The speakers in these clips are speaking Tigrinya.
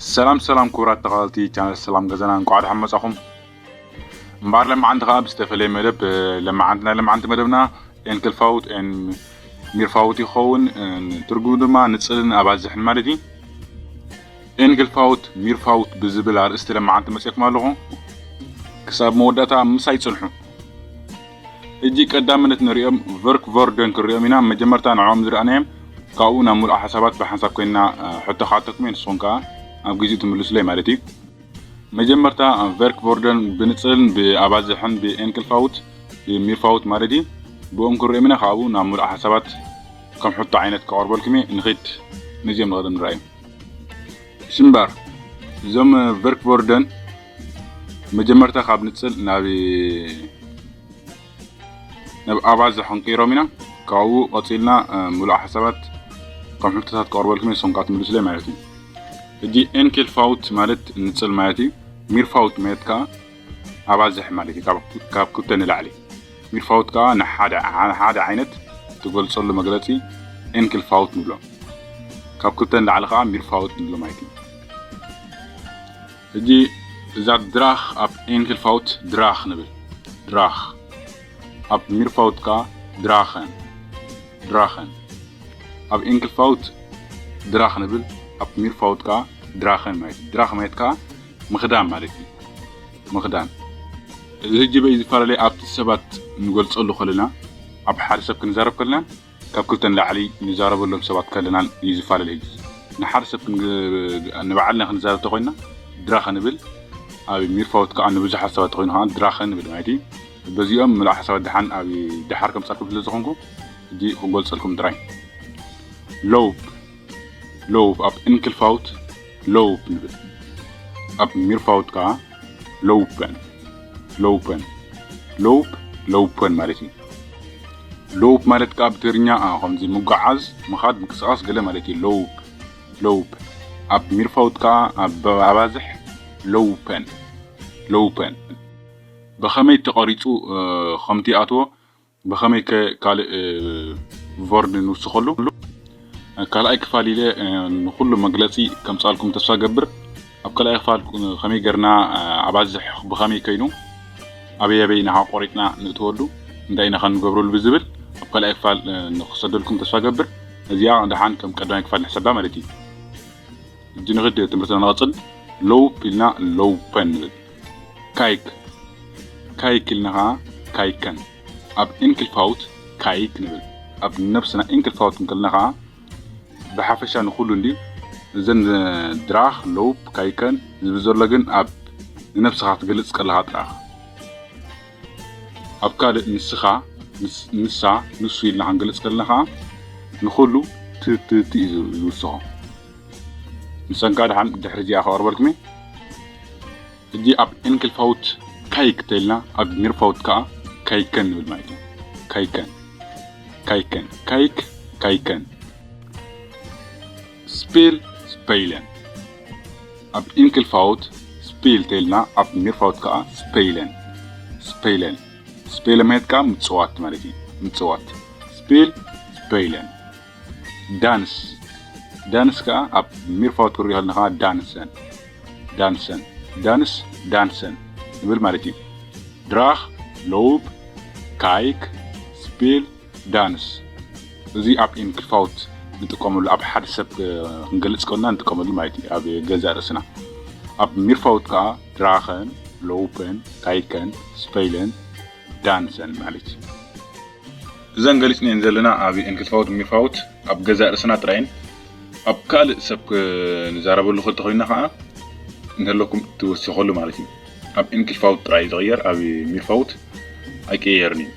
ሰላም ሰላም ክቡራት ተኸታተልቲ ቻነል ሰላም ገዛና፣ እንኳዕ ደሓን መጻኹም። እምበኣር ለማዓንቲ ከኣ ብዝተፈለየ መደብ፣ ለማዓንቲ ናይ ለማዓንቲ መደብና ኤንክልፋውት ኤን ሚርፋውት ይኸውን። ትርጉሙ ድማ ንጽልን ኣባዝሕን ማለት እዩ። ኤንክልፋውት ሚርፋውት ብዝብል ኣርእስቲ ለማዓንቲ መጽኤኩም ኣለኹ። ክሳብ መወዳእታ ምሳይ ጽንሑ። ሕጂ ቀዳምነት ንሪኦም ቨርክ ቮርደን ክንሪኦም ኢና። መጀመርታ ንዕኦም ዝረኣናዮም ካብኡ ናብ ሙሉእ ሓሳባት ብሓንሳብ ኮይና ሕቶ ክሓተኩም እየ። ንስኹም ከኣ ኣብ ግዜኡ ትምልሱለይ ማለት እዩ። መጀመርታ ቨርክ ቮርደን ብንጽልን ብኣባዝሕን ብኤንክልፋውት ብሚርፋውት ማለት እዩ። ብኦም ክንሪኦም ኢና። ካብኡ ናብ ሙሉእ ሓሳባት ከም ሕቶ ዓይነት ከቐርበልኩም እየ። ንኺድ ነዚኦም ንቐደም ንረኣዮም። ሽምባር እዞም ቨርክ ቮርደን መጀመርታ ካብ ንጽል ናብ ናብ ኣባዝሕ ክንቅይሮም ኢና። ካብኡ ቀጺልና ሙሉእ ሓሳባት ከም ሕቶታት ክቐርበልኩም እየ፣ ንስኹም ከኣ ትምልሱለይ ማለት እዩ። ሕጂ ኤንክልፋውት ማለት ንጽል ማለት እዩ። ሚርፋውት ማለት ከኣ ኣባዝሕ ማለት እዩ። ካብ ክልተ ንላዕሊ። ሚርፋውት ከኣ ንሓደ ሓደ ዓይነት ትገልጸሉ መግለጺ ኤንክልፋውት ንብሎ። ካብ ክልተ ንላዕሊ ከኣ ሚርፋውት ንብሎ ማለት እዩ። ሕጂ እዛ ድራኽ ኣብ ኤንክልፋውት ድራኽ ንብል። ድራኽ ኣብ ሚርፋውት ከኣ ድራኸን ድራኸን። ኣብ ኤንክልፋውት ድራኽ ንብል፣ ኣብ ሚርፋውት ከኣ ድራኸን ማለት እዩ። ድራኽ ማለት ከኣ ምኽዳን ማለት እዩ። ምኽዳን። እዚ ሕጂ በይ ዝፈላለየ ኣብቲ ሰባት ንገልጸሉ ከለና፣ ኣብ ሓደ ሰብ ክንዛረብ ከለና ካብ ክልተ ንላዕሊ ንዛረበሎም ሰባት ከለና እዩ ዝፈላለ። ሕጂ ንሓደ ሰብ ንባዕልና ክንዛረብ ተኮይና ድራኸ ንብል፣ ኣብ ሚርፋውት ከኣ ንብዙሓት ሰባት ተኮይኑ ከኣ ድራኸ ንብል ማለት እዩ። በዚኦም ምሉእ ሓሳባት ደሓን ኣብ ደሓር ከምጻልኩም ስለ ዝኾንኩ ሕጂ ክገልጸልኩም ጥራይ። ሎውፕ ሎውፕ ኣብ እንክልፋውት ሎውፕ ንብል። ኣብ ሚርፋውት ከኣ ሎውፐን ሎውፐን ሎውፕ ሎውፐን ማለት እዩ። ሎውፕ ማለት ከኣ ብትግርኛ ከምዚ ምጉዓዝ፣ ምኻድ፣ ምንቅስቃስ ገለ ማለት እዩ። ሎውፕ ሎውፕ ኣብ ሚርፋውት ከኣ ኣብ ኣባዝሕ ሎውፐን ሎውፐን። ብኸመይ ተቐሪጹ ከምቲ ኣትዎ ብኸመይ ከ ካልእ ቮርድ ንውስኸሉ? ካልኣይ ክፋል ኢለ ንኹሉ መግለጺ ከምጻልኩም ተስፋ ገብር። ኣብ ካልኣይ ክፋል ከመይ ገርና ኣባዝሕ ብኸመይ ከይኑ ኣበይ ኣበይ ኢና ቆሪጽና ንእትወሉ እንታይ ኢና ክንገብረሉ ብዝብል ኣብ ካልኣይ ክፋል ንክሰደልኩም ተስፋ ገብር። እዚኣ ደሓን ከም ቀዳማይ ክፋል ንሕሰባ ማለት እዩ። ሕጂ ንኽድ ትምህርትና ንቐጽል። ሎውፕ ኢልና ሎውፐን ንብል። ካይክ ካይክ ኢልና ኸዓ ካይከን። ኣብ እንክልፋውት ካይክ ንብል። ኣብ ነብስና እንክልፋውት እንከልና ኸዓ ብሓፈሻ ንኹሉ እንድዩ። እዘን ድራኽ ሎውፕ ካይከን ዝብል ዘሎ ግን ኣብ ንነብስኻ ትገልጽ ከለኻ ጥራሕ። ኣብ ካልእ ንስኻ ንሳ ንሱ ኢልና ክንገልጽ ከለና ኸዓ ንኹሉ ትትቲ እዩ ዝውስኾ። ንሰንካ ድሓን ድሕሪ እዚኣ ከቕርበልኩም እየ። ሕጂ ኣብ እንክልፋውት ካይክ ተልና ኣብ ሚርፋውት ከኣ ካይከን ንብል ማለት እዩ። ካይከን ካይከን ካይክ ካይከን። ስፔል ስፐይለን። ኣብ እንክልፋውት ስፔል ተልና ኣብ ሚርፋውት ከኣ ስፐይለን ስፐይለን። ስፔል ማለት ከኣ ምጽዋት ማለት እዩ። ምጽዋት። ስፔል ስፐይለን። ዳንስ ዳንስ ከኣ ኣብ ሚርፋውት ክሪኦ ከለና ከኣ ዳንሰን ዳንሰን ዳንስ ዳንሰን ንብል ማለት እዩ። ድራኽ ሎውብ ካይክ ስፔል ዳንስ። እዚ ኣብ ኢንክልፋውት ንጥቀመሉ፣ ኣብ ሓደ ሰብ ክንገልጽ ከለና ንጥቀመሉ ማለት እዩ፣ ኣብ ገዛእ ርእስና። ኣብ ሚርፋውት ከኣ ድራኸን ሎውፐን ካይከን ስፐይለን ዳንሰን ማለት እዩ። እዘን ገሊጽናየን ዘለና ኣብ ኢንክልፋውት ሚርፋውት ኣብ ገዛእ ርእስና ጥራይን ኣብ ካልእ ሰብ ክንዛረበሉ ክእል ተኾይንና ከኣ እንህለኩም ትወስኸሉ ማለት እዩ። ኣብ ኢንክልፋውት ጥራይ ዝቕየር ኣብ ሚርፋውት ኣይቅየርን እዩ።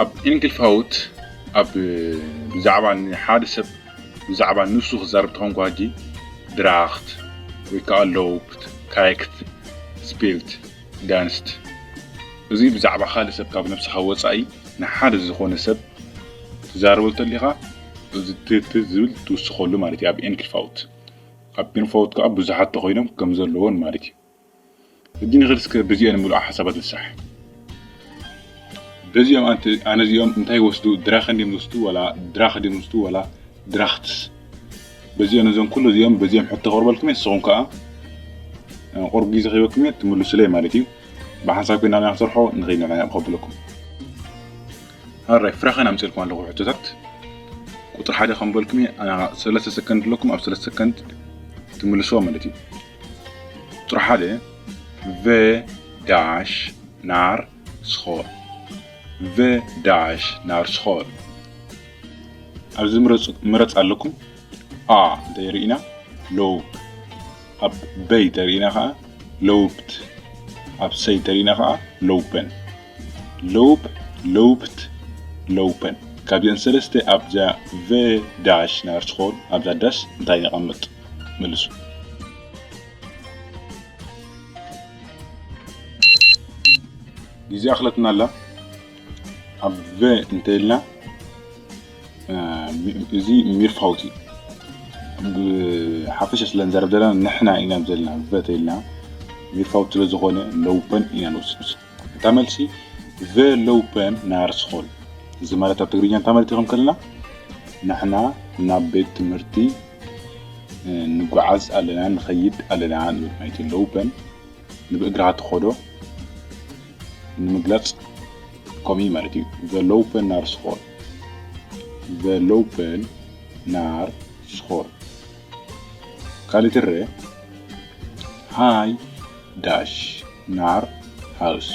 ኣብ ኢንክልፋውት ኣብ ብዛዕባ ንሓደ ሰብ ብዛዕባ ንሱ ክዛረብ ተኾንኩ ሕጂ ድራኽት ወይ ከኣ ሎውፕት ካይክት ስፒልት ዳንስት። እዚ ብዛዕባ ካልእ ሰብ ካብ ነብስኻ ወጻኢ ንሓደ ዝኾነ ሰብ ትዛረበሉ ተሊኻ እዚ ትት ዝብል ትውስኸሉ ማለት እዩ ኣብ ኢንክልፋውት። ኣብ ኢንፋውት ከኣ ብዙሓት ተኾይኖም ከም ዘለዎን ማለት እዩ። ሕጂ ንኽድ እስከ ብዚአን ምሉእ ሓሳባት ንሳሕ። በዚኦም ኣንቲ ኣነ እዚኦም እንታይ ይወስዱ? ድራኸን ድዮም ዝወስዱ ዋላ ድራኸ ድዮም ዝወስዱ ዋላ ድራኽትስ? በዚኦም፣ እዞም ኩሉ እዚኦም በዚኦም ሕቶ ክቕርበልኩም እየ። ንስኹም ከኣ ቁሩብ ግዜ ክህበኩም እየ፣ ትምልሱለይ ማለት እዩ። ብሓንሳብ ኮይና ኢና ክንሰርሖ ንኽእል ኢና ከብለኩም። ኣራይ ፍራኸን ኣምፅልኩም ኣለኹ ሕቶታት። ቁፅሪ ሓደ ከም በልኩም እየ፣ ኣና ሰለስተ ሰከንድ ኣለኩም፣ ኣብ ሰለስተ ሰከንድ ትምልስዎ ማለት እዩ። ቁፅሪ ሓደ፣ ቨ ዳሽ ናር ስኾል። ቨ ዳሽ ናር ስኾል። ኣብዚ ምረፁ-፣ ምረፅ ኣለኩም። ኣ እንተሪእና ሎብ፣ ኣብ በይ ተሪእና ከዓ ሎብት፣ ኣብ ሰይ ተሪእና ከዓ ሎበን። ሎብ፣ ሎብት፣ ሎበን። ካብዚአን ሰለስተ ኣብዛ ቨ ዳሽ ናር ስኾል ኣብዛ ዳሽ እንታይ ነቐምጥ? መልሱ። ግዜ ኣኽለትና ኣላ። ኣብ ቨ እንተኢልና፣ እ፣ እዚ ሚርፋውት እዩ። ብሓፈሻ ስለ ንዛረብ ዘለና ንሕና ኢና ዘለና ቨ ተኢልና ሚርፋውት ስለ ዝኾነ ለውፐን ኢና ንወስድ። እታ መልሲ ቨ ለውፐን ናር ስኾል። እዚ ማለት ኣብ ትግርኛ እንታይ ማለት እዩ ከም ከለና ንሕና ናብ ቤት ትምህርቲ፣ እ፣ ንጓዓዝ ኣለና፣ ንኸይድ ኣለና ንብል ማለት እዩ። ለውፐን ንብእግርኻ ትኸዶ ንምግላጽ ከምኡ ማለት እዩ። Verlopen naar school. Verlopen naar school. ካልእ ትረአ? Hij dash naar huis.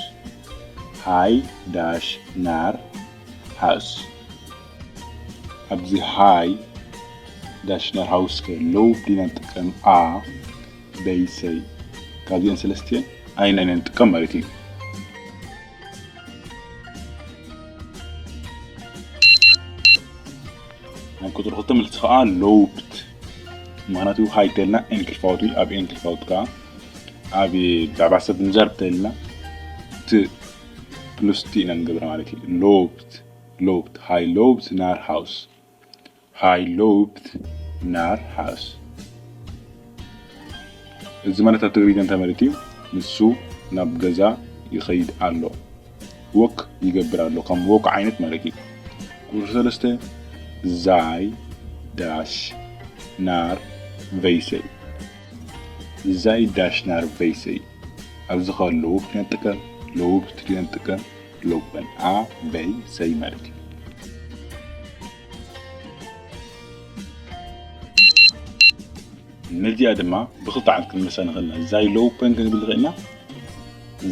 Hij dash naar huis. ኣብዚ ሃይ ዳሽ ናር ሃውስ ከ ሎብ ዲና ንጥቀም? ኣ በይሰይ። ካብዚአን ሰለስቲአን ኣይን ኣይን ንጥቀም ማለት እዩ። ናይ ቁፅሪ ክልተ መልሲ ከዓ ሎብት። ምኽንያቱ ሃይ ተልና ኤንክልፋውት እዩ። ኣብ ኤንክልፋውት ከዓ ኣብ ብዛዕባ ሰብ ንዛርብ ተልና ት ፕሉስ ቲ ኢና ንገብረ ማለት እዩ። ሎብት፣ ሎብት፣ ሃይ ሎብት ናር ሃውስ። ሃይ ሎብት ናር ሃውስ። እዚ ማለት ኣብ ትግርኛ እንታይ ማለት እዩ? ንሱ ናብ ገዛ ይኸይድ ኣሎ። ወክ ይገብር ኣሎ። ከም ወክ ዓይነት ማለት እዩ። ቁፅሪ ሰለስተ፣ ዛይ ዳሽ ናር ቨይሰይ። ዛይ ዳሽ ናር ቨይሰይ። ኣብዚ ከ ሎብት ኢና ንጥቀም፣ ሎብት ኢና ንጥቀም፣ ሎበን ኣ በይ ሰይ ማለት እዩ። ነዚኣ ድማ ብኽልተ ዓይነት ክንመልሳ ንኽእል ኢና። ዛይ ሎውፐን ክንብል ንኽእል ኢና፣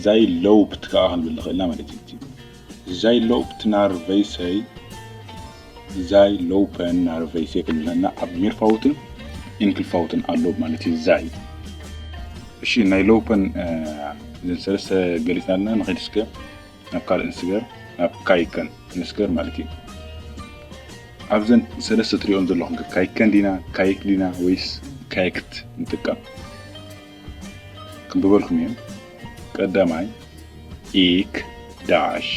ዛይ ሎውፕት ከዓ ክንብል ንኽእል ኢና ማለት እዩ። ዛይ ሎውፕት ናር ቨይሰይ፣ ዛይ ሎውፐን ናር ቨይሰይ ክንብል ንኽእል ኢና። ኣብ ሚርፋውትን ኢንክልፋውትን ኣሎ ማለት እዩ ዛይ። እሺ፣ ናይ ሎውፐን፣ እ፣ እዘን ሰለስተ ገሊፅና ኣለና። ንኸይድ እስከ ናብ ካልእ ንስገር፣ ናብ ካይከን ንስገር ማለት እዩ። ኣብዘን ሰለስተ ትሪኦም ዘለኹም ከ ካይከን ዲና፣ ካይክ ዲና ወይስ ካይክት ንጥቀም? ክንብበልኩም እየ። ቀዳማይ፣ ኢክ ዳሽ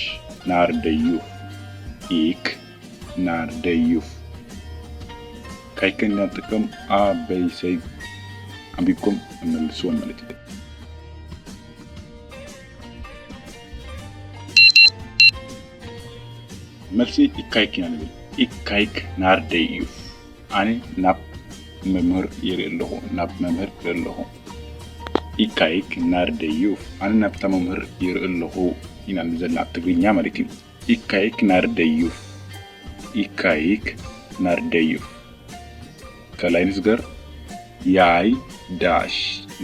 ናር ደዩፍ። ኢክ ናር ደዩፍ። ካይከን ዲና ንጥቀም? ኣ በይ ሰይ ኣንቢብኩም መልስዎም ማለት እዩ። መልሲ ኢካይክ ኢና ንብል። ኢካይክ ናር ደዩፍ። ኣነ ናብ መምህር ይርኢ ኣለኹ፣ ናብ መምህር ይርኢ ኣለኹ። ኢካይክ ናር ደዩፍ። ኣነ ናብታ መምህር ይርኢ ኣለኹ ኢና ንብል ዘለና ኣብ ትግርኛ ማለት እዩ። ኢካይክ ናር ደዩፍ። ኢካይክ ናር ደዩፍ። ካልኣይ ንስገር። ያይ ዳሽ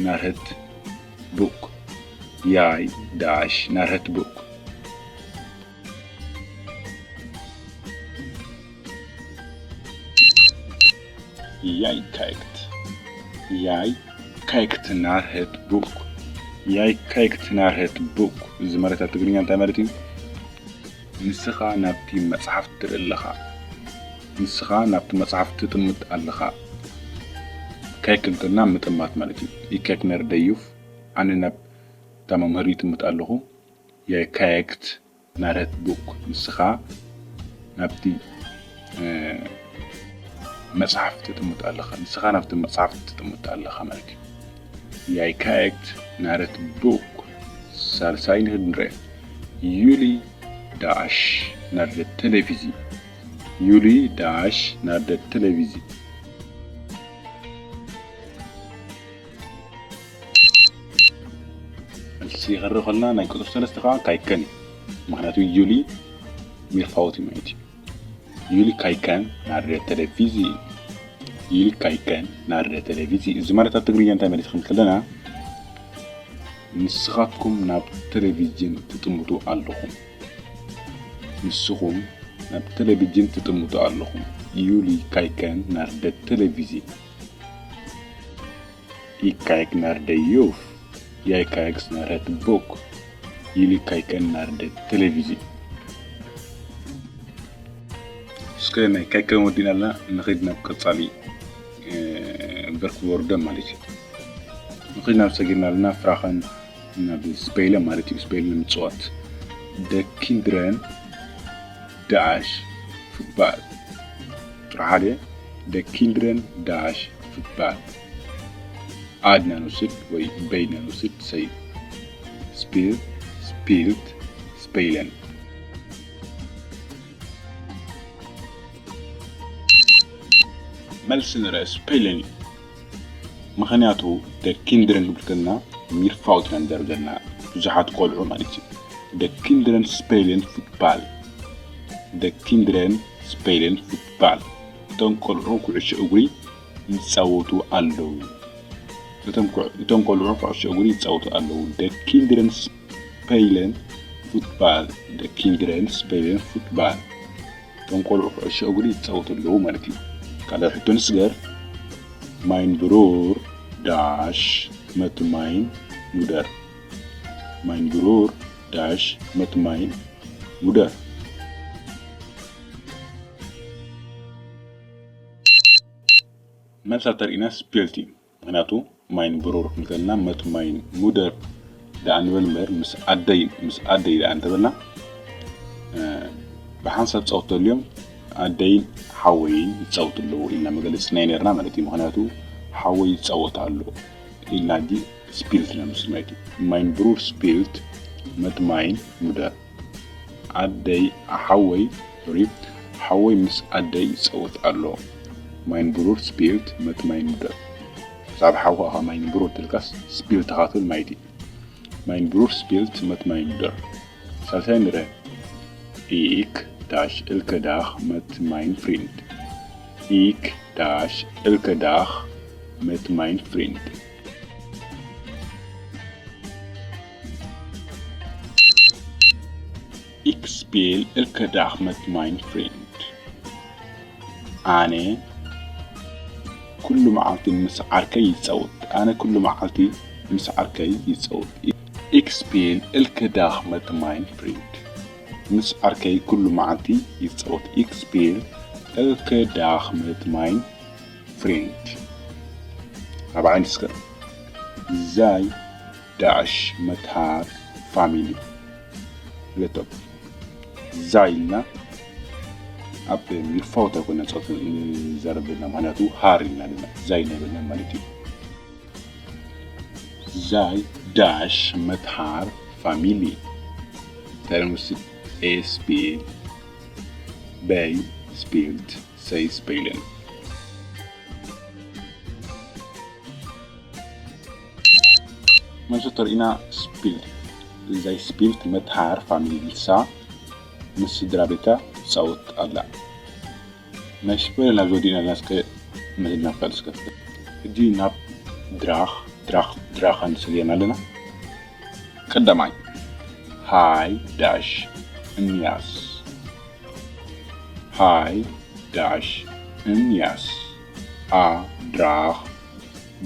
ናር ህት ቡክ። ያይ ዳሽ ናር ህት ቡክ። ያይ ካይክት። ያይ ካይክት ናር ህት ቡክ። ያይ ካይክት ናር ህት ቡክ። እዚ ማለት ኣብ ትግርኛ እንታይ ማለት እዩ? ንስኻ ናብቲ መጽሓፍ ትርኢ ኣለኻ። ንስኻ ናብቲ መጽሓፍ ትጥምት ኣለኻ። ካይክ እንተልና ምጥማት ማለት እዩ። ኢካይክ ናር ደዩፍ፣ ኣነ ናብታ መምህር ይጥምት ኣለኹ። ያይ ካይክት ናር ህት ቡክ፣ ንስኻ ናብቲ፣ እ፣ መጽሓፍ ትጥምት ኣለኻ። ንስኻ ናብቲ መጽሓፍ ትጥምት ኣለኻ ማለት እዩ። ያይ ካይክት ናር ህት ቡክ። ሳልሳይ ንኽንርኢ። ዩሊ ዳሽ ናር ደ ቴሌቪዚ። ዩሊ ዳሽ ናር ደ ቴሌቪዚ። ንሱ ይኸርእ ከለና ናይ ቁፅሪ ሰለስተ ከዓ ካይከን እዩ። ምክንያቱ ዩሊ ሚርፋውት እዩ ማለት እዩ። ዩሊ ካይከን ናርደ ቴሌቪዚ። ዩሊ ካይከን ናርደ ቴሌቪዚ። እዚ ማለት ኣብ ትግርኛ እንታይ ማለት እዩ ክንብል ከለና፣ ንስኻትኩም ናብ ቴሌቪዥን ትጥምቱ ኣለኹም። ንስኹም ናብ ቴሌቪዥን ትጥምቱ ኣለኹም። ዩሊ ካይከን ናርደ ቴሌቪዚ። ይ kijk naar de juf. Jij kijkt naar het boek. Jullie kijken naar de televisie. እስከ ናይ ካይከን ወዲእና ኣለና፣ ንኸይድ ናብ ቀጻሊ ቨርክ ወርደ ማለት እዩ። ንኸይድ ናብ ሰጊርና ኣለና፣ ፍራኸን ናብ ስፔለ ማለት እዩ። ስፔለ ንምጽዋት። De kinderen dash voetbal. ቁጽሪ ሓደ፣ De kinderen dash voetbal። ኣድና ንውስድ ወይ በይና ንውስድ ሰይ ስፒል ስፒልት ስፔለን። መልሲ ንርአ፣ ስፔለን እዩ። ምኽንያቱ ደ ኪንድረን ክብል ከለና ሚርፋውት ኢና ንዛረብ ዘለና፣ ብዙሓት ቆልዑ ማለት እዩ። ደ ኪንድረን ስፔለን ፉትባል። ደ ኪንድረን ስፔለን ፉትባል። እቶም ቆልዑ ኩዕሾ እግሪ ይጻወቱ ኣለዉ። እቶም ቆልዑ ኩዕሾ እግሪ ይጻወቱ ኣለዉ። ደ ኪንድረን ስፔለን ፉትባል። ደ ኪንድረን ስፔለን ፉትባል። እቶም ቆልዑ ኩዕሾ እግሪ ይጻወቱ ኣለዉ ማለት እዩ። ካልኣይ ሕቶ ንስገር። ማይን ብሩር ዳሽ መት ማይን ሙደር። ማይን ብሩር ዳሽ መት ማይን ሙደር። መልሳ ተርእና ስፔልቲ። ምኽንያቱ ማይን ብሩር ክንከልና መት ማይን ሙደር ደኣ ንበል እምበር ምስ ኣደይ፣ ምስ ኣደይ ደኣ እንተበልና፣ እ፣ ብሓንሳብ ጻወቱ ተልዮም ኣደይን ሓወይን ይጻወቱ ኣለዉ ኢልና መገለጺ ናይ ነርና ማለት እዩ። ምኽንያቱ ሓወይ ይጻወት ኣሎ ኢልና እንጂ ስፒልት ኢና ንወስድ ማለት እዩ። ማይን ብሩር ስፒልት መት ማይን ሙደር። ኣደይ፣ ሓወይ፣ ሶሪ፣ ሓወይ ምስ ኣደይ ይጻወት ኣሎ። ማይን ብሩር ስፒልት መት ማይን ሙደር። ብዛዕባ ሓውኻ ማይን ብሩር ትልካስ ስፒልት ኢኻ ትብል ማለት እዩ። ማይን ብሩር ስፒልት መት ማይን ሙደር። ሳልሳይ ንረ። ኢክ ዳሽ እልከ ዳኽ መት ማይን ፍሪንድ። ኢክ ዳሽ እልከ ዳኽ መት ማይን ፍሪንድ። Ik speel elke dag met mijn vriend. ኣነ ኩሉ መዓልቲ ምስ ዓርከይ ይጻወት። ኣነ ኩሉ መዓልቲ ምስ ዓርከይ ይጻወት። Ik speel elke dag met mijn vriend. ምስ ዓርከይ ኩሉ መዓልቲ ይጻወት። Ik speel elke dag met mijn vriend. ራብዓይ ንስከ። Zij dash met haar familie. Let op. ዛይ ኢልና ኣብ ሚርፋውት ኣይኮነ ጸቱ ንዘረብ ዘለና፣ ምኽንያቱ ሃር ኢልና ኣለና። ዛይ ናይ በልና ማለት እዩ። Zij dash met haar familie. Tijdens A speelt, B speelt, C spelen. መልሱ ተርእና ስፒልት። እዛይ ስፒልት መት ሃር ፋሚሊ ንሳ ምስ ስድራ ቤታ ትጻወት ኣላ። ናይ ስፖይል ናብ ዝወዲእና ኣለና። እስከ መሄድና ክፈል እስከ። ሕጂ ናብ ድራኽ፣ ድራኽ፣ ድራኸን ሰጊርና ኣለና። ቀዳማይ፣ ሃይ ዳሽ እንያስ። ሃይ ዳሽ እንያስ። ኣ ድራኽ፣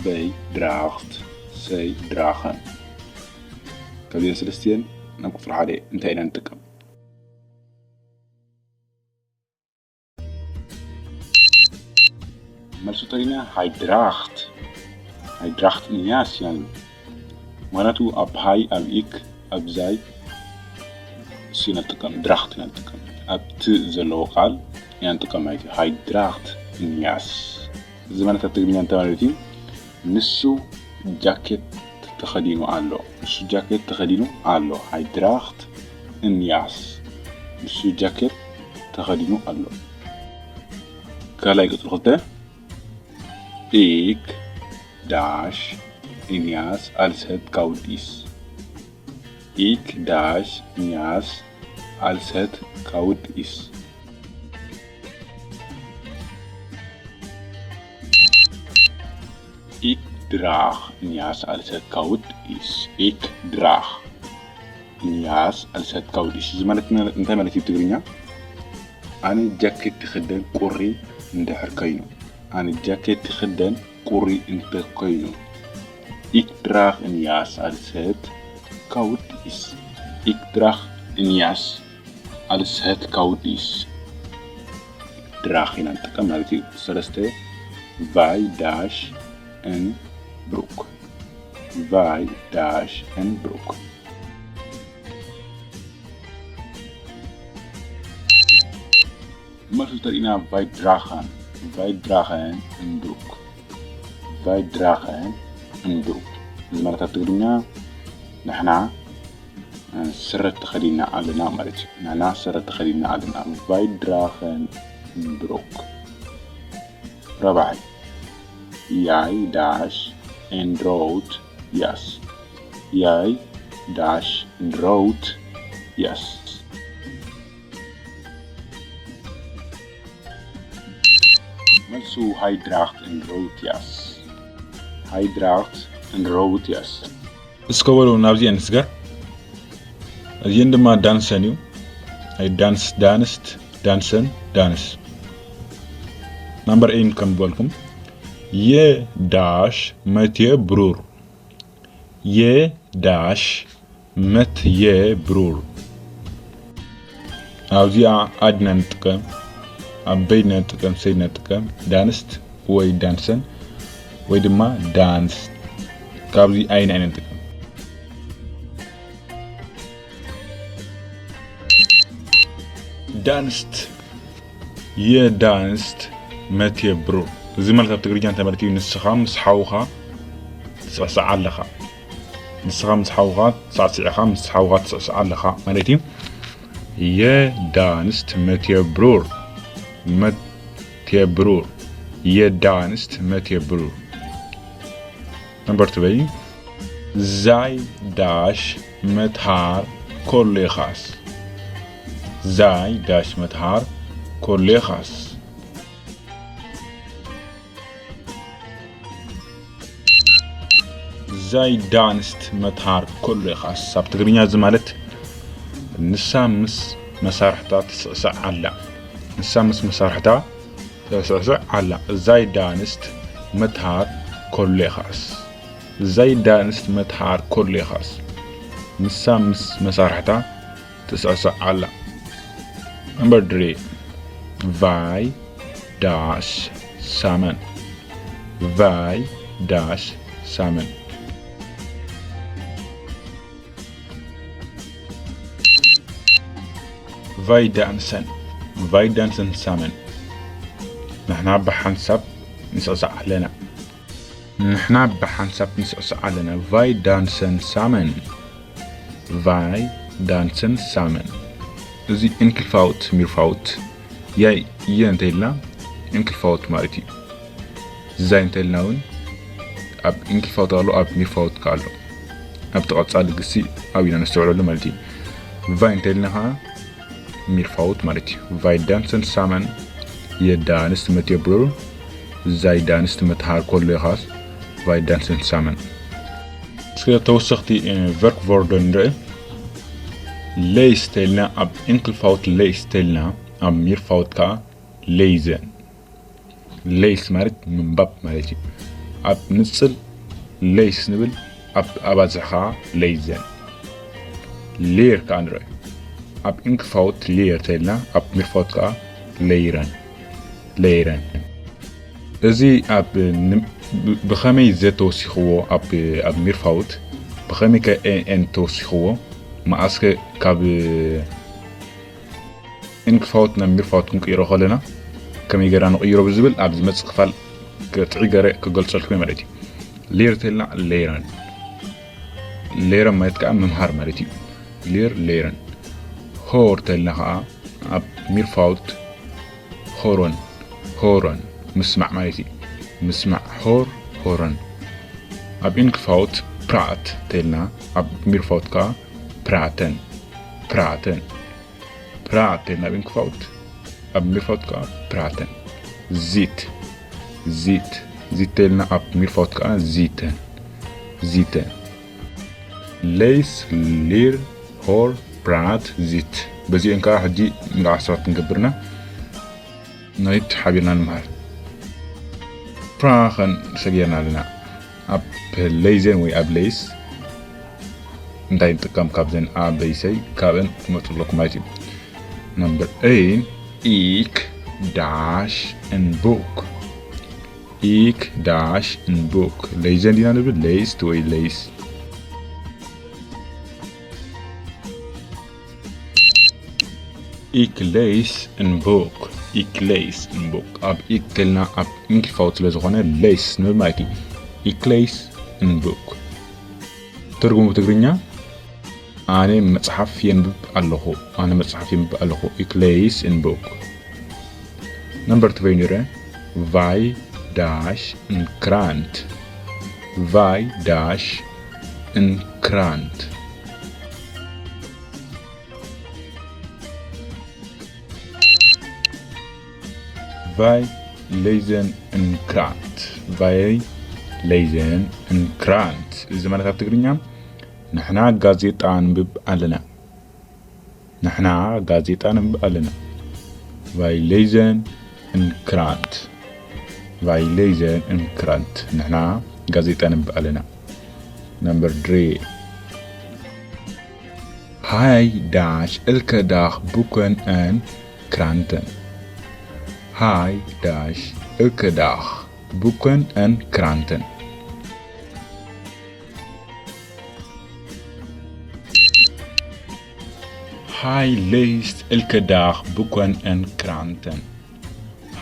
በይ ድራኽት፣ ሰይ ድራኸን። ካብዚአን ሰለስቲአን ናብ ቁፅሪ ሓደ እንታይ ኢና ንጥቀም? መልሱ ተሪና ሃይድራኽት። ሃይድራኽት እንያስ ያን። ማለቱ ኣብ ሃይ፣ ኣብ ኢክ፣ ኣብ ዛይ እሱ ኢና ንጥቀም፣ ድራኽት ኢና ንጥቀም። ኣብ ት ዘለዎ ቃል ኢና ንጥቀም ማለት እዩ። ሃይድራኽት እንያስ። እዚ ማለት ኣብ ትግርኛ እንታይ ማለት እዩ? ንሱ ጃኬት ተኸዲኑ ኣሎ። ንሱ ጃኬት ተኸዲኑ ኣሎ። ሃይድራኽት እንያስ። ንሱ ጃኬት ተኸዲኑ ኣሎ። ካልኣይ ቁጽሪ ክልተ። ኢክ ዳሽ እንያስ ኣልሰት ካውዲስ። Ik dash nyas alset kaud is. Ik draag nyas alset kaud is. Ik draag nyas alset kaud is። እዚ ማለት እንታይ ማለት እዩ ብትግርኛ? ኣነ ጃኬት ይኽደን ቁሪ እንድሕር ኮይኑ። ኣነ ጃኬት ይኽደን ቁሪ እንተ ኮይኑ። Ik draag een jas als het koud is. Ik draag een jas als het koud is. Draag ኢና ንጥቀም ማለት እዩ። ሰለስተ፣ vaj dash en broek. Vaj dash en broek. መልሱ ተሪእና vaj dragen. Vaj dragen een broek. Vaj dragen een broek. እዚ ማለት ኣብ ትግርኛ ንሕና ስረ ተኸዲና ኣለና ማለት እዩ። ንሕና ስረ ተኸዲና ኣለና። Vaj dragen een broek. ራብዓይ፣ jij dash en rood jas. Jij dash en rood jas. መልሱ፣ hij draagt een rood jas. Hij draagt een rood jas. እስከ በሉ ናብዚኤን ንስገር። እዚኤን ድማ ዳንሰን እዩ። ኣይ ዳንስ፣ ዳንስት፣ ዳንሰን፣ ዳንስ። ናምበር ኤን ከም ዝበልኩም፣ የ ዳሽ መት የ ብሩር። የ ዳሽ መት የ ብሩር። ኣብዚኣ ኣድ ኢና ንጥቀም፣ ኣበይ ኢና ንጥቀም፣ ሰይ ኢና ንጥቀም፣ ዳንስት ወይ ዳንሰን ወይ ድማ ዳንስ። ካብዚ ኣይን ኣይን ንጥቀም። ዳንስት፣ የ ዳንስት መት የ ብሩር። እዚ ማለት ኣብ ትግርኛ እንታይ ማለት እዩ? ንስኻ ምስ ሓውኻ ትስዕስዕ ኣለኻ። ንስኻ ምስ ሓውኻ ሳዕሲዕኻ ምስ ሓውኻ ትስዕስዕ ኣለኻ ማለት እዩ። የ ዳንስት መት የ ብሩር። መት የ ብሩር። የ ዳንስት መት የ ብሩር። ነምበር ቱ በይ። Zij dash met haar collega's. Zij dash met haar collega's. Zij danst met haar collega's. ኣብ ትግርኛ እዚ ማለት ንሳ ምስ መሳርሕታ ትስዕስዕ ኣላ። ንሳ ምስ መሳርሕታ ትስዕስዕ ኣላ። Zij danst met haar collega's. Zij danst met haar collega's. ንሳ ምስ መሳርሕታ ትስዕስዕ ኣላ። ነምበር ድሪ። Wij dash samen. Wij dash samen. Wij dansen. Wij dansen samen. ንሕና ብሓንሳብ ንስዕስዕ ኣለና። ንሕና ብሓንሳብ ንስዕስዕ ኣለና። Wij dansen samen. Wij dansen samen. እዚ እንክልፋውት፣ ሚርፋውት፣ ያይ፣ የ እንተኢልና እንክልፋውት ማለት እዩ። ዛይ እንተልና እውን ኣብ እንክልፋውት ኣሎ፣ ኣብ ሚርፋውት ከ ኣሎ። ኣብቲ ቀጻሊ ግሲ ኣብ ኢና ነስተውዕለሉ ማለት እዩ። ቫይ እንተልና ከኣ ሚርፋውት ማለት እዩ። Wij dansen samen. የ ዳንስት መት የ ብሩር። ዛይ ዳንስት መት ሃር ኮሌኻስ። Wij dansen samen. እስከ ተወሰኽቲ፣ እ፣ ቨርክ ቮርደን ንርኢ። ሌይስ ተልና ኣብ እንክልፋውት ሌይስ ተልና ኣብ ሚርፋውት ከኣ ሌይዘን። ሌይስ ማለት ምንባብ ማለት እዩ። ኣብ ንጽል ሌይስ ንብል፣ ኣብ ኣባዝሕ ከኣ ሌይዘን። ሌየር ከኣ ንርኢ። ኣብ እንክፋውት ሌየር ተልና፣ ኣብ ሚርፋውት ከኣ ሌይረን። ሌይረን። እዚ ኣብ ን-፣ ብ-፣ ብኸመይ ዘ ተወሲኽዎ ኣብ፣ ኣብ ሚርፋውት፣ ብኸመይ ከ ኤን፣ ኤን ተወሲኽዎ፣ መኣስከ ካብ እንክፋውት ናብ ሚርፋውት ክንቅይሮ ከለና ከመይ ጌርና ንቕይሮ ብዝብል ኣብ ዝመጽእ ክፋል ጥዕይ ገረ ክገልጸልኩም እየ ማለት እዩ። ሌር ተልና ሌረን። ሌረን ማለት ከኣ ምምሃር ማለት እዩ። ሌር ሌረን። ሆር ተልና ከኣ ኣብ ሚርፋውት ሆሮን፣ ሆሮን ምስማዕ ማለት እዩ። ምስማዕ ሆር ሆሮን። ኣብ እንክፋውት ፕራኣት ተልና ኣብ ሚርፋውት ከኣ praten, praten, praten ኣብ እንክፋውት፣ ኣብ ሚርፋውት ከዓ praten። Zit, zit, zit ተልና ኣብ ሚርፋውት ከዓ zitten, zitten። Lees, leer, hoor, praat, zit። በዚአን ከዓ ሕጂ ምልኣት ሰባት ክንገብርና ንሪድ ሓቢርና ንምሃር። ፕራኸን ሰጊርና ኣለና። ኣብ ሌዘን ወይ ኣብ ሌስ እንታይ ንጥቀም? ካብዘን ኣብ ሌሰይ ካብን ክመፁ ኣለኩም ማለት እዩ። ነምበር ኤን፣ ኢክ ዳሽ እንቡክ። ኢክ ዳሽ እንቡክ። ሌዘን ዲና ንብል ሌስት ወይ ሌስ። ኢክ ሌስ እንቡክ። ኢክ ሌስ እንቡክ። ኣብ ኢክ ተልና ኣብ እንክፋውት ስለ ዝኾነ ሌስ ንብል ማለት እዩ። ኢክ ሌስ እንቡክ። ትርጉሙ ብትግርኛ ኣነ መጽሓፍ የንብብ ኣለኹ። ኣነ መጽሓፍ የንብብ ኣለኹ። ኢክ ሌስ እንቡክ። ነምበር ትበይኑረ ቫይ ዳሽ እንክራንት። ቫይ ዳሽ እንክራንት። ቫይ ሌዘን እንክራንት። ቫይ ሌዘን እንክራንት። እዚ ማለት ኣብ ትግርኛ ንሕና ጋዜጣ ንብብ ኣለና። ንሕና ጋዜጣ ንብብ ኣለና። ቫይ ሌዘን እንክራንት። ቫይ ሌዘን እንክራንት። ንሕና ጋዜጣ ንብብ ኣለና። ነምበር ድሬ። ሃይ ዳሽ እልከ ዳኽ ቡከን ን ክራንተን። ሃይ ዳሽ እልከ ዳኽ ቡከን ን ክራንተን። ሃይ ሌስት እልከ ዳኽ ቡከን ን ክራንተን።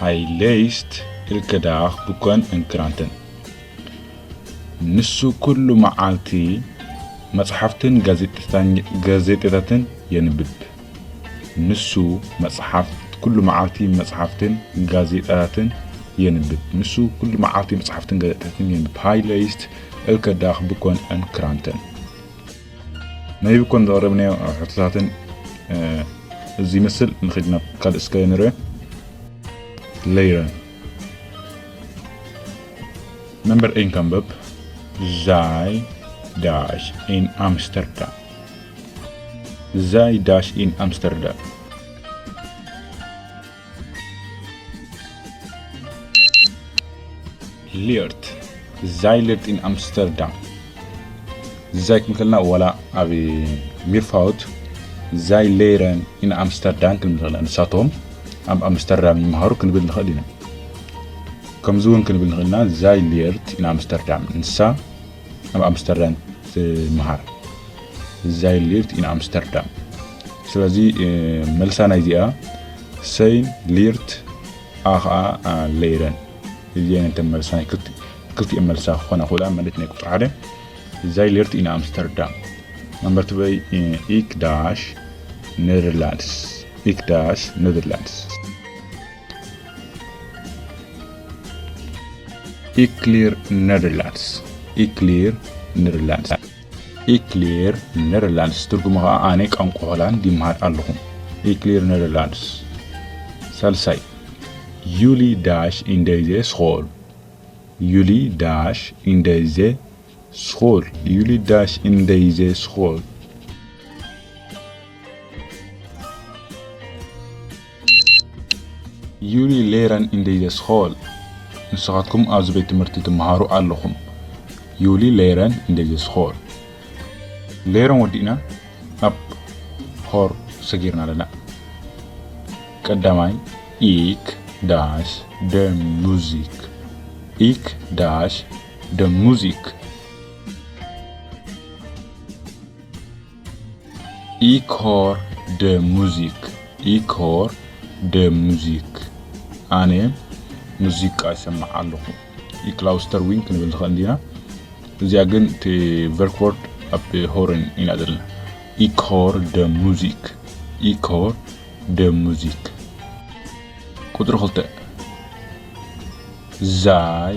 ሃይ ሌስት እልከ ዳኽ ቡከን ን ክራንተን። ንሱ ኩሉ መዓልቲ መጽሓፍትን ጋዜጣታን፣ ጋዜጣታትን የንብብ። ንሱ መጽሓፍ፣ ኩሉ መዓልቲ መጽሓፍትን ጋዜጣታትን የንብብ። ንሱ ኩሉ መዓልቲ መጽሓፍትን ጋዜጣታትን የንብብ። ሃይ ሌስት እልከ ዳኽ ቡከን ን ክራንተን። ናይ ብኮን ዘቕረብናዮ ሕቶታትን፣ እ፣ እዚ ይመስል። ንኸይድ ናብ ካልእ እስከ ንርአ። ሌይረን። ነምበር ኤን ከንበብ። ዛይ ዳሽ ኢን ኣምስተርዳም። ዛይ ዳሽ ኢን ኣምስተርዳም። ሊርት። ዛይ ሊርት ኢን ኣምስተርዳም። ዛይ ክንብል ከለና ዋላ ኣብ ሚርፋውት ዛይ ሌረን ኢን ኣምስተርዳም ክንብል ንኽእል ኢና። ንሳቶም ኣብ ኣምስተርዳም ይመሃሩ ክንብል ንኽእል ኢና። ከምዚ እውን ክንብል ንኽእል ኢና፣ ዛይ ሊርት ኢን ኣምስተርዳም። ንሳ ኣብ ኣምስተርዳም ትመሃር። ዛይ ሊርት ኢን ኣምስተርዳም። ስለዚ፣ እ፣ መልሳ ናይዚኣ ሰይን ሊርት ኣ ኸዓ፣ ኣ፣ ሌረን። እዚአን እተን መልሳ ናይ ክልቲ-፣ ክልቲኤን መልሳ ክኾና ክኽእላ ማለት ናይ ቁፅሪ ሓደ። ዛይ ሊርት ኢን ኣምስተርዳም። ነምበር ትበይ፣ እ፣ ኢክ ዳሽ ኔደርላንድስ። ኢክ ዳሽ ኔደርላንድስ። ኢክ ሊር ኔደርላንድስ። ኢክ ሊር ኔደርላንድስ። ኢክ ሊር ኔደርላንድስ ትርጉሙ ኸዓ ኣነ ቋንቋ ሆላንድ ይመሃር ኣለኹ። ኢክ ሊር ኔደርላንድስ። ሳልሳይ፣ ዩሊ ዳሽ ኢን ዴዘ ስኾል። ዩሊ ዳሽ ኢን ዴዘ ስኾል። ዩሊ ዳሽ ኢን ዴዘ ስኾል። ዩሊ ሌረን ኢን ዴዘ ስኾል። ንስኻትኩም ኣብዚ ቤት ትምህርቲ ትመሃሩ ኣለኹም። ዩሊ ሌረን ኢን ዴዘ ስኾል። ሌረን ወዲእና ኣብ ሆር ሰጊርና ኣለና። ቀዳማይ፣ ኢክ ዳሽ ደ ሙዚክ። ኢክ ዳሽ ደ ሙዚክ። ኢክ ሆር ደ ሙዚክ። ኢክ ሆር ደ ሙዚክ። ኣነ ሙዚቃ ይሰምዕ ኣለኹ። ኢክ ላውስተር ዊን ክንብል ንኽእል ዲና? እዚኣ ግን እቲ ቨርክወርድ ኣብ ሆርን ኢና ዘለና። ኢክ ሆር ደ ሙዚክ። ኢክ ሆር ደ ሙዚክ። ቁጽሪ ክልተ። ዛይ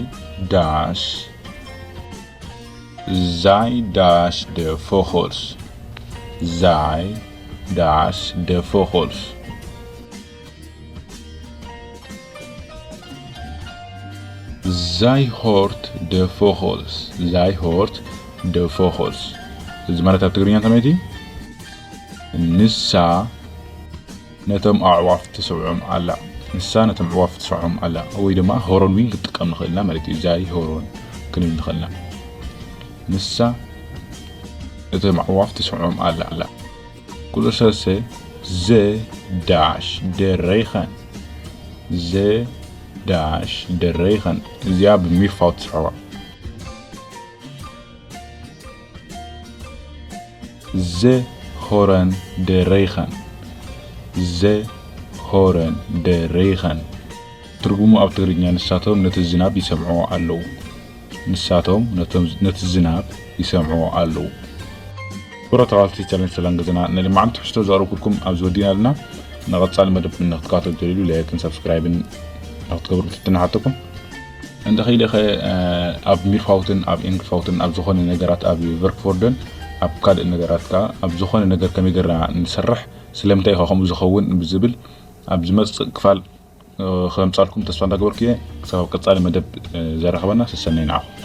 ዳሽ፣ ዛይ ዳሽ ደ ፎኾልስ። Zij dash de vogels. Zij hoort de vogels. Zij hoort de vogels. እዚ ማለት ኣብ ትግርኛ እንታይ ማለት እዩ? ንሳ ነቶም ኣዕዋፍ ትስምዖም ኣላ። ንሳ ነቶም ኣዕዋፍ ትስምዖም ኣላ። ወይ ድማ ሆሮን ዊን ክትጥቀም ንኽእል ኢና ማለት እዩ። ዛይ ሆሮን ክንብል ንኽእል ኢና። ንሳ ነቶም ኣዕዋፍ ትስምዖም ኣላ። ቁፅሪ ሰለስተ፣ ze dash de regen. Ze dash de regen። እዚኣ ብሚርፋው ትስዕዋ። Ze horen de regen. Ze horen de regen. ትርጉሙ ኣብ ትግርኛ፣ ንሳቶም ነቲ ዝናብ ይሰምዕዎ ኣለዉ። ንሳቶም ነቶም፣ ነቲ ዝናብ ይሰምዕዎ ኣለዉ። ክቡራት ተኸታተልቲ ቻነል ሰላም ገዛና፣ ናይ ሎማዓንቲ ትሕዝቶ ዘቕረብኩልኩም ኣብዚ ወዲእና ኣለና። ንቐጻሊ መደብ ንክትከታተሉ ትደልዩ ላይክን ሳብስክራይብን ንክትገብሩ ትሕትና ንሓተኩም። እንተኽኢለ ኸ፣ እ፣ ኣብ ሚርፋውትን ኣብ ኤንግፋውትን ኣብ ዝኾነ ነገራት ኣብ ቨርክፎርደን ኣብ ካልእ ነገራት ከኣ ኣብ ዝኾነ ነገር ከመይ ጌርና ንሰርሕ፣ ስለምንታይ ኢኻ ከምኡ ዝኸውን ብዝብል ኣብ ዝመጽእ ክፋል፣ እ፣ ከምጻልኩም ተስፋ እንዳገበርኩ እየ። ክሳብ ኣብ ቀጻሊ መደብ፣ እ፣ ዘራኽበና ሰሰነይ ንዓኹም።